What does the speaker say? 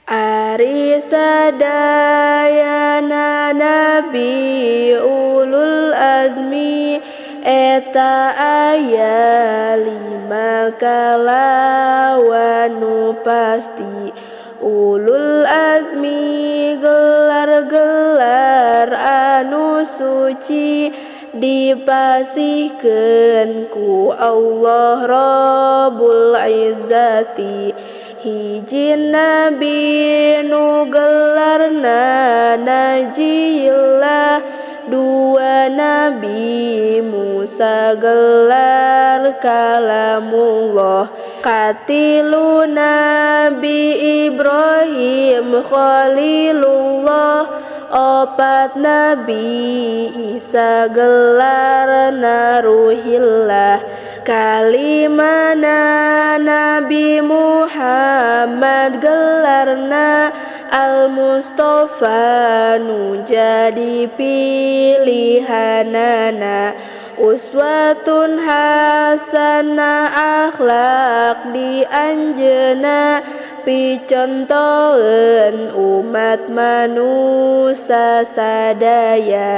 Ari sadayana nabi ulul azmi eta aya 5 kalawan nu pasti. Ulul azmi gelar-gelar anu suci dipasihkeun ku Allah Rabbul Izzati. Hiji nabi nu gelarna Najiyillah, 2 nabi Musa gelar kalamullah, 3 nabi Ibrahim Khalilullah, 4 nabi Isa gelar Ruhillah, 5 nabi Muhammad gelarna Al-Mustafa nu jadi pilihanana. Uswatun hasanah akhlak di anjeuna picontoeun umat manusia sadaya.